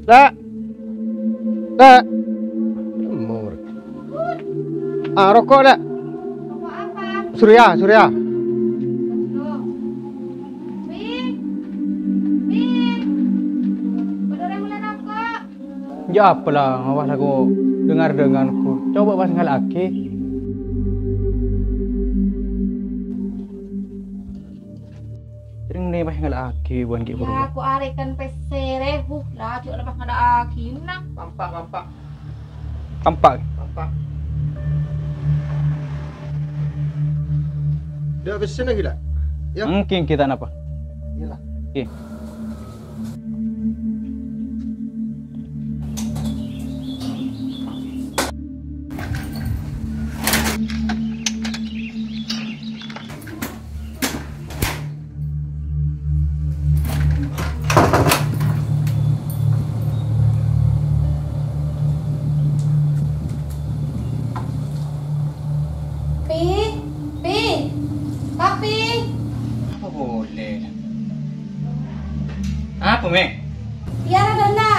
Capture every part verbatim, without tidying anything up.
Lè'. Lè'. Mor. Ah, roko', Lè'. Roko' apa? Surya, Surya. Loh. Pi? Pi? Bâdâ orèng mellè roko'? Ya apa la, ngawas aku dengar-dengar ku. Coba pas ngala'aghi. Sering ne pas ngala'aghi bukan ki. Ya, aku arek kan pèssè rèbu. Lah, jok lepas ngala'aghi, nah. Tampak, tampak. Tampak. Tampak. Udah pèssè lagi, lah? Ya? Mungkin kita napa? Iyalah. Oke. Pi, Pi, Papi. Apa boleh? Apa, Mè? Tiara dâna.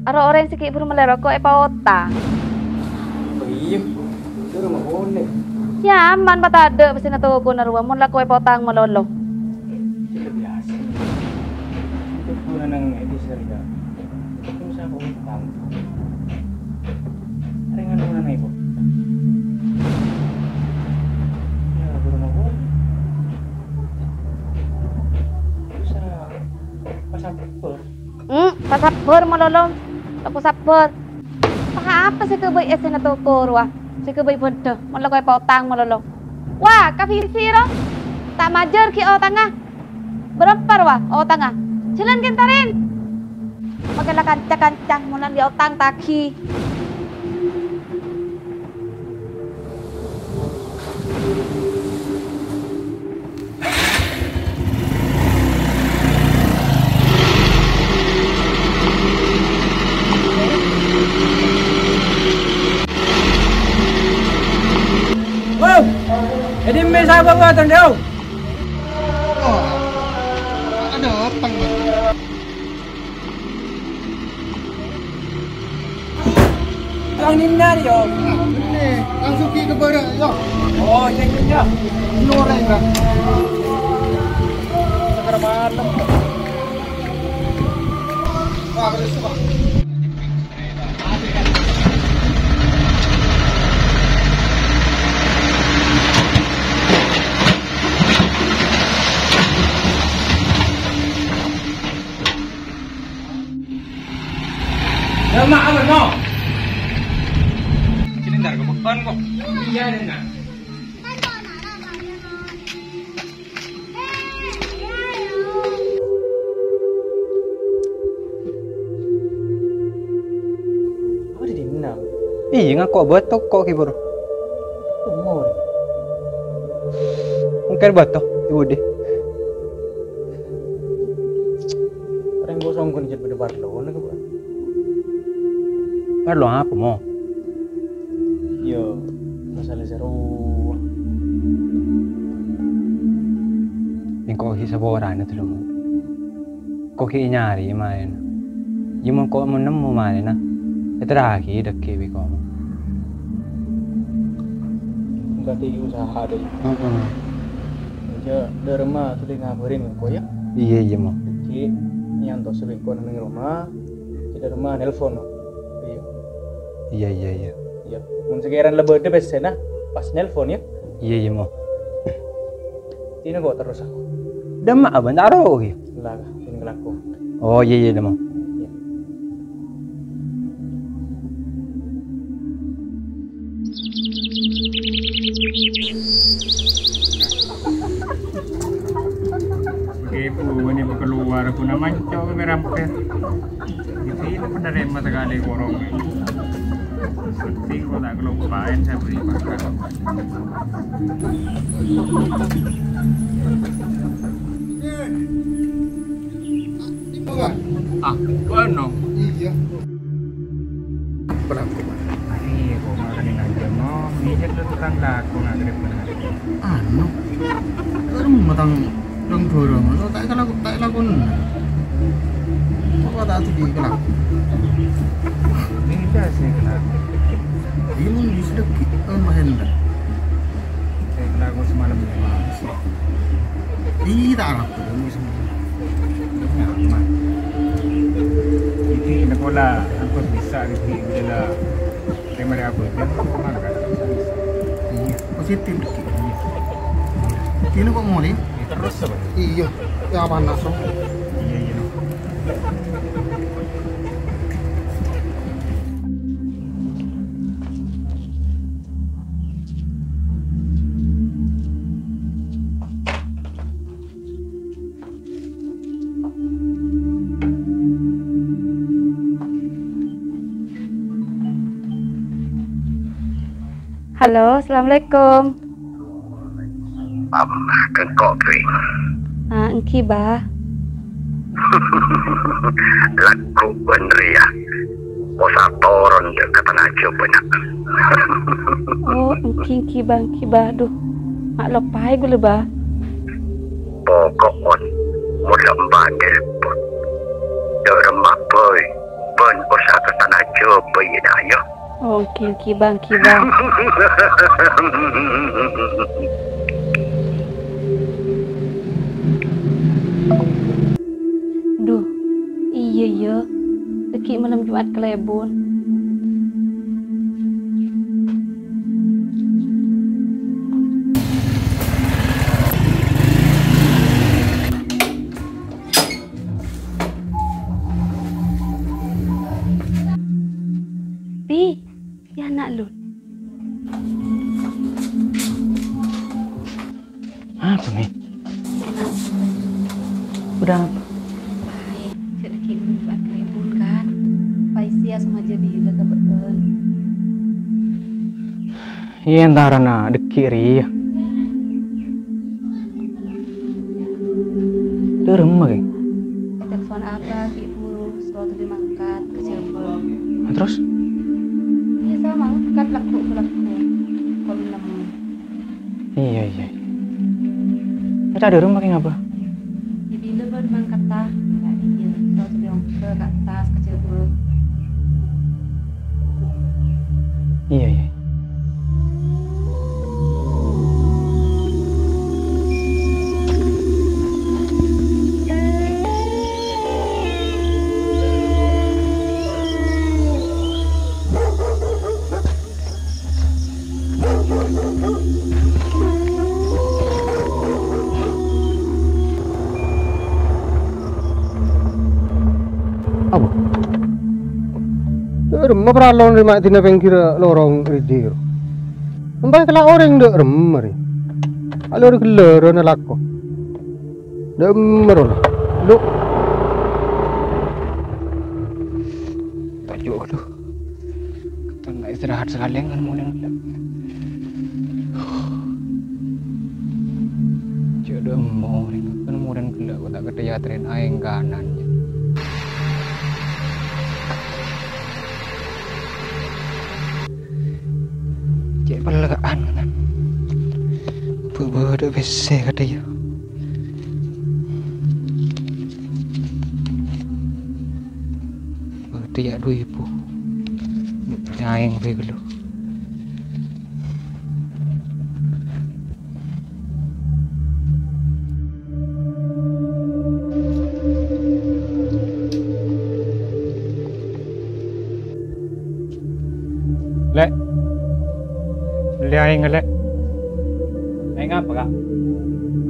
Aro orèng sè ghi' buru mellè roko' èpaotang. Oh, iyâ. Itu rumah boleh. Nyaman, patadâ' pèssèna tokona rowa, mon lako èpaotang malolo. Itu biasa. Itu bulan yang edis ya. Itu usaha utang. Ringan mana nih, Bu? Ya, rumah boleh. Usaha pasar. Hmm, pasabbhâr malolo, tako' sabbhâr. Apa sè èghâbây èssèna toko rowa? Sè èghâbây bâdâ, mon lako èpaotang malolo. Wah, ka Fifi ro. Ta' majâr ghi' otangnga. Bârâmpa rowa otangnga? Jhâlân kèntarin. Makè la kanca-kanca, mon la èotang taghi. Wow! Jadi me' sapa buatan, Deo? Oh, ada apa, Bang? Bang Nindar, yo. Ini, langsung pergi ke barat, yo. Oh, iya, iya, iya. Ini orang, Bang. Sekarang malam. Wah, beres, Bang. Lemak apa, no? Sini, ntar ke depan, kok. Iya, Nina. Apa di dinna? Iya, ngako' bâto ko' kibur. Umur. Mungkin bâto, ibu deh. Rèng kosong kun jhât bâdâ parlo, nèko, Pak. Parlo apa, Mo? Yo, masalah seru. Engko' ghi' saporana, Dulur, Mo. Ko' ghi' nyarè marèna. Yâ, mon ko' mon nemmo marèna, èterraghi dhâggi' bi' ko', Mo. Kadhi usaha dâ' iyâ. Heeh. Jhâ' dâ' remma tolè ngabhârin engko' yâ. Iyâ, iyâ, Mo. Jhâ' nyantosè engko' neng roma, jhâ' dâ' remma nelpon, no. Iyâ. Iyâ, iyâ, iyâ. Iyâ. Mon sakèrana la bâdâ pèssèna, pas nelpon yâ. Iyâ, iyâ, Mo. Dinah kok terros aku. Dâ' emma abâ' ta' ro' ghi? Lah, sini kelaku. Oh, iyâ, iyâ, dâ' emma. Iyâ. Oke, Bu, ini mau keluar, Bu, namanya cowok merah. Iyâ, iyâ, narèma sakalè korong. Penting kok ta' kaloppaè sabâ' makan. Ah, bâ'na. Iyâ. Berapa? Ayo, kok makan aja, no. Mijat lu tukang laku, ngadrep, ngadrep. Anu, rumah tang Rong-borong, lo ta' kalaku, ta' lakon. Apa ta' tadi kalaku? Ini dah saya kalaku. Ini mun di sedek, eh, Mahendra. Saya kalaku semalam ya, Mas. Ih, tak rapi, ini semalam. Nyaman. Ini sekolah, aku bisa, ini bila Terima kasih, Abah. Jangan lupa makan. Iya, positif dikit. Iya. Ini kok mulai? Terus apa? Iya, ya panas, Bro. Iya, iya, no. Halo, assalamualaikum. Am, kengko, Dwi. Ah, engghi, Bah. Lagu bân rèya. Osa toron dâ' ka tana Jhâbâ, na'. Oh, engghi, engghi, Bah, engghi, Bah. Duh, ma' loppaè ghulâ, Bah. Pokok, mon, mon la emba' nelpon, dâ' remma bhâi, bân osa ka tana Jhâbâ, yâ, na', yâ. Oh, engghi, engghi, Bah, engghi, Bah. Duh, iyâ, iyâ. Dâgghi' malem Jumat kalèbun. Pi, yâ, na', Lun. Apa, Mi? Udah apa? Jhâ' laghi' nunggu akrèbun, kan? Paisiya sengajâ bilâ ka bâ'ân. Iyâ, entarana dâgghi' rèya. Dâ' remma, Kè? Ètelpon Abah, ghi' buru, soro tolè mangkat ka Jhâbâ. Ah, terros? Iyâ, soro mangkat, lagghu' ka lagghu'. Pokol ennem. Iyâ, iyâ, iyâ. Èca' dâ' remma kèng, Abah? Iyâ, bilâ bâ'ân mangkatta? Iyâ, tos ongghâ ka attas, ka Jhâbâ. Iyâ, iyâ. Apa? Dâ' remma paralon rè ma' dina pèngghirra lorong rèya, ro. Empa' kala orèng dâ' remma rè. Alor ghellârâna lako. Dâ' remma rowa. Lu. Toju' ghâllu. Katon istirahat sakalèyan kan molèn ghellâ'. Jhâ' dâ' emma orèng kan molèn ghellâ' kok ta' katèya trèn aèng kanan, yâ. Cè' pellè'an, kan. Bâ-, bâdâ pèssè katèya. Bâdâ yâ du èbu. Nyaèng bhâi ghâllu. Lè'. Mellè aèng, Lè'. Aèng apa, Ka'?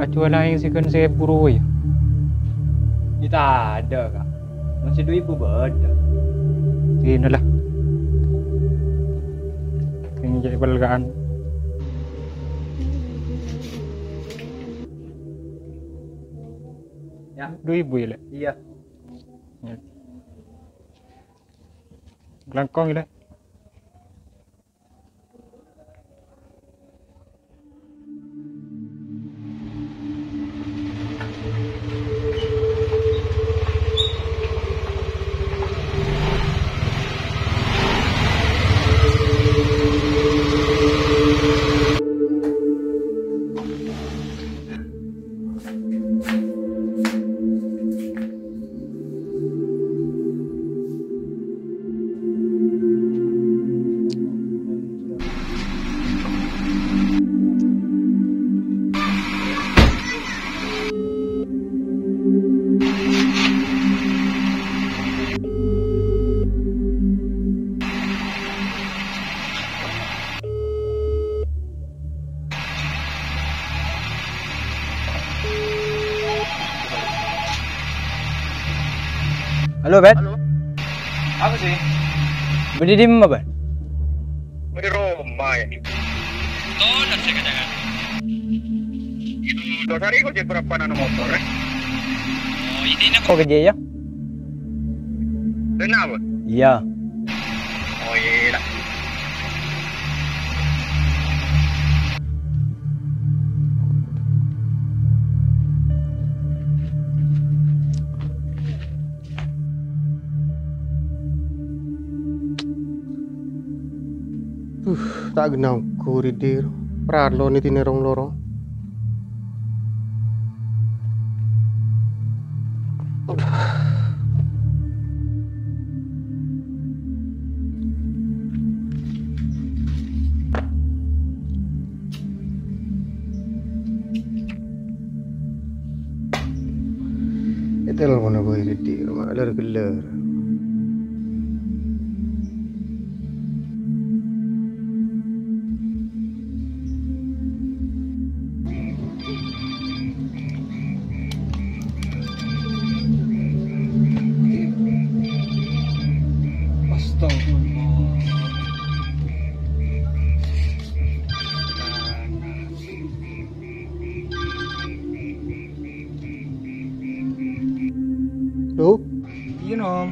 Ajhuwâl aèng sè ghân sèbu rowa, yâ? Yâ, tadâ', Ka'. Mon sè du èbu bâdâ. Dinala. Sè ngèjâ' èpelka'an. Yâ. Du èbu, yâ, Lè'? Iyâ. Yâ. Langkong, yâ, Lè'. Halo, Bet. Halo. Apa sih? Bâdâ è dimma, Bet? Bâdâ è roma, yâ. Tolong sih, kadang-kadang. Itu, dosari kok jadi berapa nano motor, eh? Oh, ini, ini. Kok kerja, yâ? Kenapa? Iyâ. Oh, iyâ, iyâ, la. Uh, ta' ghenna ongghu rèya, parlo nètènè rong-lorong. Ètelponna bhâi rèya, ma' ghellâr-ghellâr. Astagfirullah. Duh. Iyâ, Nom.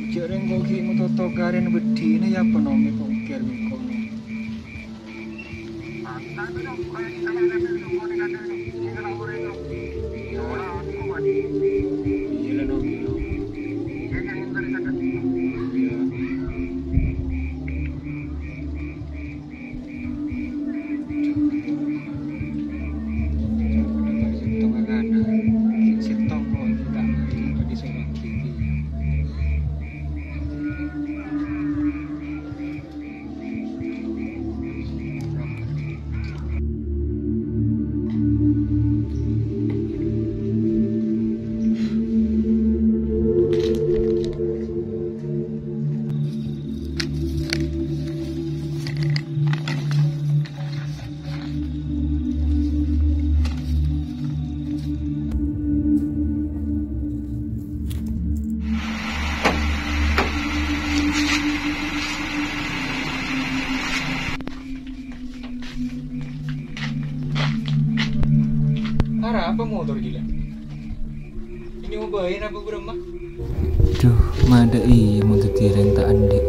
Jhâ' rèng engko' ghi' matoto karèna bâddhina, yâ, apa, Nom, èpongkèr bi' engko', Nom? Iyâ, la, Nom, Nom. Iyâ. Arapa motor gila? Nyobain apa, Bro, Mak? Duh, madâ iyâ mon dhâddhi rèng ta' andi'.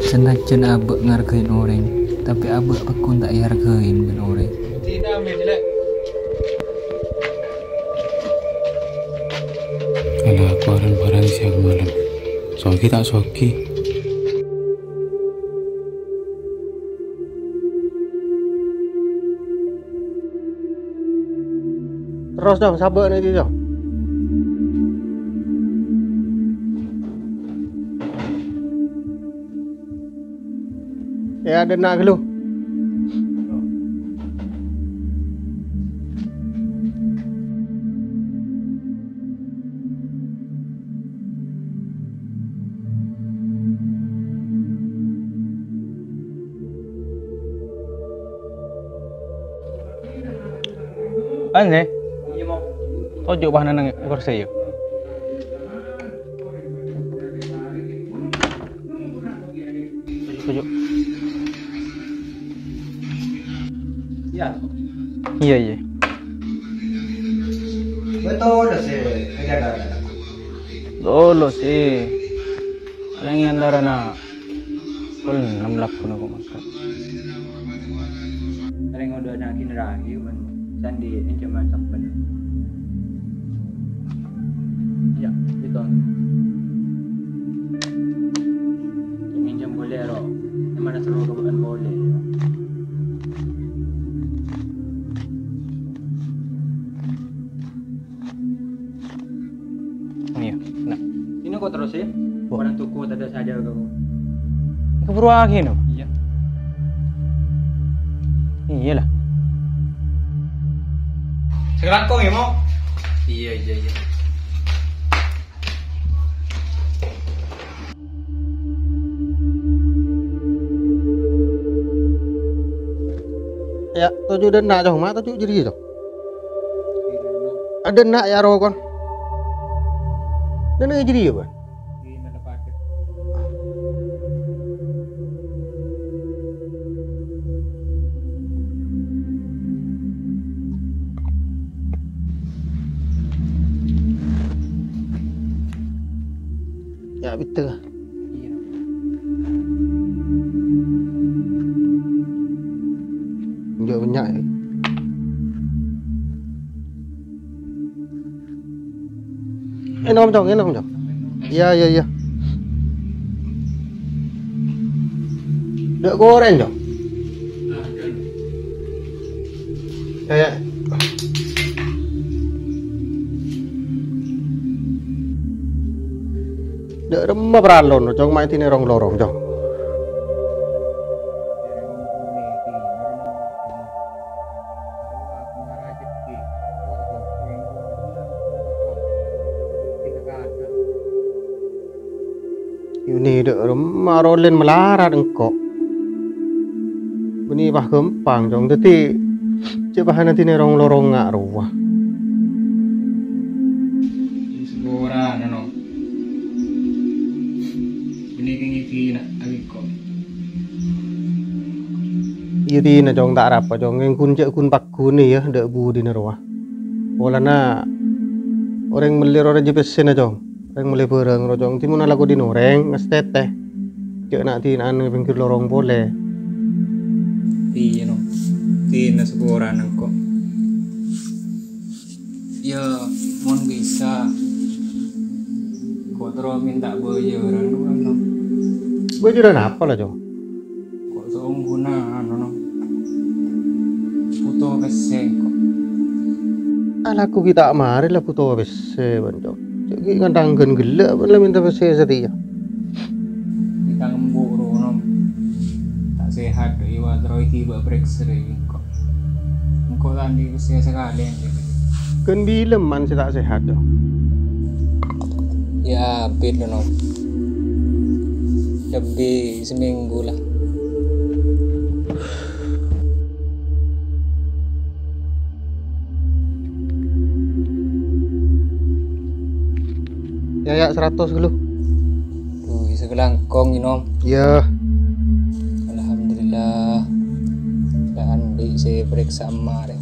Sanajjân abâ' ngargain orèng, tapè abâ' pagghun ta' èargain bân orèng. Dina ambil, Lè'. Ala, koran barang siang malem. Sogi ta' sogi. Terros, Cong, sabâ' nèka, Cong. Yâ, dâ' enna' ghâllu. Anè. Toju' bâ'na neng kursi, yâ. Toju'. Iyâ. Iyâ, iyâ. Betul sih, kerja. Dolo sih. Palèng è antarana pokol ennem lagguna ko' mangkat. Palèng oḍâ' ana' generasi, man, sandi ènjhâman sabbhân. Iyâ, gitu. Minjam boleh, ro. Mana seru kebutuhan boleh. Iyâ, nah. Ini kok terus, yâ? Wah. Orang tuku tadâ' sadhâjâ kok. Keburu akhir, no? Iyâ. Iyâ lah. Sekarang kok, yâ, Mo? Iyâ, iyâ, iyâ. Yâ, toju' ḍâ' enna', Cong, ma' toju' jârèya, Cong. Aḍâ' enna' yâ, ro, kon. Ḍâ' enna' jârèya, bân. Yâ, bhidhâng. Enjâ' bânnya', yâ. Ènom, Cong, ènom, Cong. Iyâ, iyâ, iyâ. Ḍâ' korèng, Cong. Kayak ḍâ' remma paralon, Cong, ma' èdinè rong-lorong, Cong. Yuni ḍâ' remma rolèn malarat engko'. Bânnè pas ghâmpang, Cong. Dhâddhi, cè' pas ana' èdinè rong-lorong nga' rowa. Saporana, no. Bânnè kèng èdina, engko'. Iyâ, dina, Cong, ta' arapa, Cong. Èngghun cè' ghun pagghunè, yâ, ḍâ' budina rowa. Polana orèng mellè ro rajâ pèssèna, Cong. Orèng mellè bârâng ro, Cong, dhimèn alako dhin orèng, ngastètè. Jhâ' na'-dina'an è pèngghir lorong polè. Iyâ, no. Dina saporana engko'. Yâ, mon bisa, ko' terro mènta bâjârân, no. Bâjârân apa la, Cong? Ko' saongghuna, anu, no. Bhuto pèssè, ko'. Alako ghi' ta' marè la bhuto pèssè, bân, Cong. Jhâ' ghi' ngantangghân ghellâ', bân la mènta pèssè satèya. Ghi' ta' ngembu' ro, no. Ta' sehat, iwa terro èghibâ parèksa, rè, engko'. Engko' ta' andi' pèssè sakalè, anjir. Ghân bilâ man sè ta' sehat, Cong? Yâ, abit, no. Lebbi seminggu lah. Yâ, yâ, saratos ghâllu. Duh, sakalangkong, Nom. Yâ. Alhamdulillah. La andi' sè parèksa marè.